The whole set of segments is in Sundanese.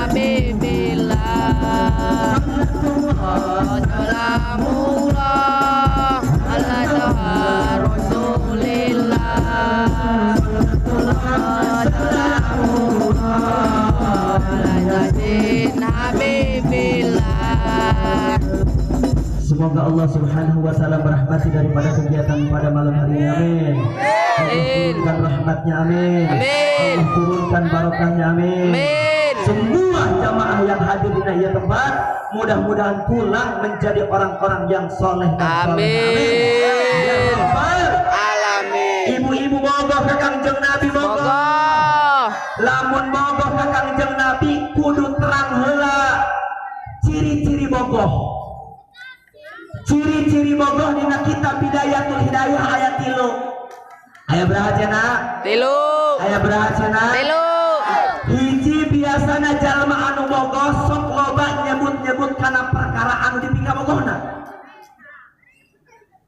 Habibillah Semoga Allah Subhanahu wa taala merahmati daripada kegiatan pada malam hari ini. Amin. Allah turunkan rahmatnya, amin. Allah turunkan barokahnya, amin. Semua jamaah yang hadir di nahiyah tempat mudah-mudahan pulang menjadi orang-orang yang soleh dan soleh. Amin. Amin. Ibu-ibu bogoh ke Kangjeng Nabi bogoh. Lamun bogoh ke Kangjeng Nabi kudu terang heula ciri-ciri bogoh. Ciri-ciri bogoh dina kitab Bidayatul Hidayah ayat 3. Aya berapa cenah? 3. Aya berapa cenah? 3. Hiji biasana jalma anu bogoh sok loba nyebut-nyebut kana perkara anu dipikabogohna.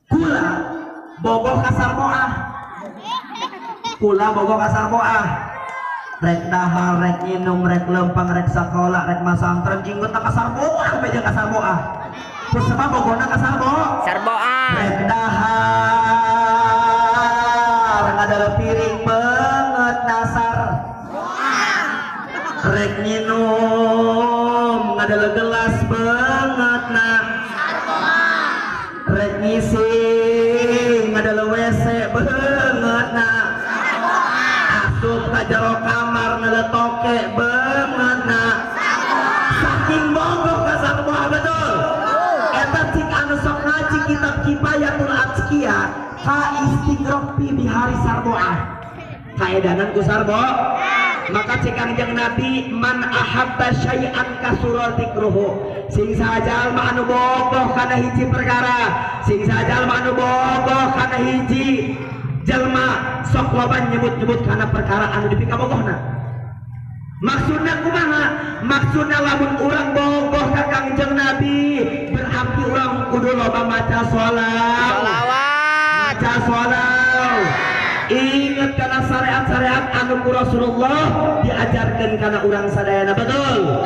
Kula bogoh ka sarboah. Kula bogoh ka sarboah. Rek dahar, rek nginum, rek lempang, rek sakola, rek masantren inget ka sarboah be jeung ka sarboah. Kusema bogohna ka sarbo? Sarboah. Rek dahar ngadala piring banget nasar. Rek minum ngadala gelas banget na. Rek ngising ngadala WC banget na. Asup ka jero kamar ngadala toke banget na. Saking bogoh ka sarboah, betul. Eta cik anu sok ngaji kitab Kifayatul Adzkiya ka istighrof fi bihari sarboah. Kaedanan ku sarbo. Maka cek Kangjeng Nabi man ahabba syai'an kasura dzikruhu. Sing saha jalma anu bogoh kana hiji perkara, sing saha jalma anu bogoh kana hiji jalma sok loba nyebut-nyebut kana perkara anu dipikabogohna. Maksudna kumaha? Maksudna lamun urang bogoh ka Kangjeng Nabi berarti urang kudu loba maca sholawat. Maca sholawat. Ingat karena syariat-syariat anu ku Rasulullah diajarkan karena urang sadayana, betul?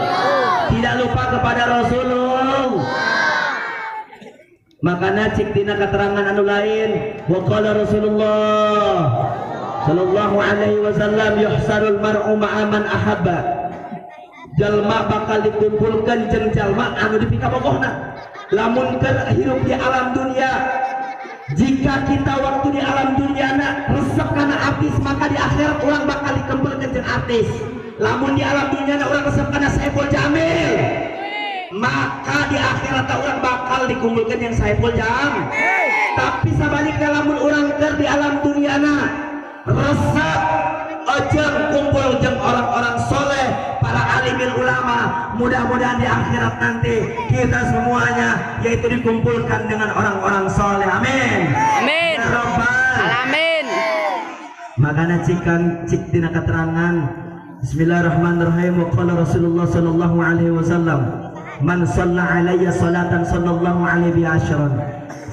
Tidak lupa kepada Rasulullah. Makanya cik dina keterangan anu lain, wa qala Rasulullah sallallahu alaihi wasallam yuhsarul mar'u ma'a man ahabba. Jalma bakal dikumpulkan jeung jalma anu dipikabogohna. Lamun keur hirup di alam dunia, jika kita waktu di alam dunia na resep karena artis, maka di akhirat orang bakal dikumpulkan jeung artis. Lamun di alam dunia na orang resep karena Saiful Jamil, maka di akhirat orang bakal dikumpulkan yang Saiful Jamil. Tapi sebaliknya lamun orang keur di alam dunia na resep ojeng kumpul jeung orang-orang soleh, para alimin ulama, mudah-mudahan di akhirat nanti kita semuanya yaitu dikumpulkan dengan orang-orang soleh. Amin. Amin. Ya Rabbal Alamin. Makanya cikan cik dina keterangan Bismillahirrahmanirrahim wa qala Rasulullah sallallahu alaihi wasallam man shalla alayya salatan sallallahu alaihi bi asyran.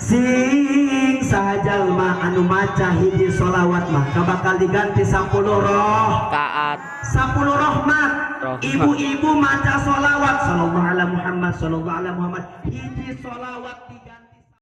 Sing saha jalma anu maca hiji sholawat maka bakal diganti 10 roh taat, 10 rahmat. Ibu-ibu maca sholawat sallallahu alaihi Muhammad sallallahu alaihi Muhammad hiji sholawat 3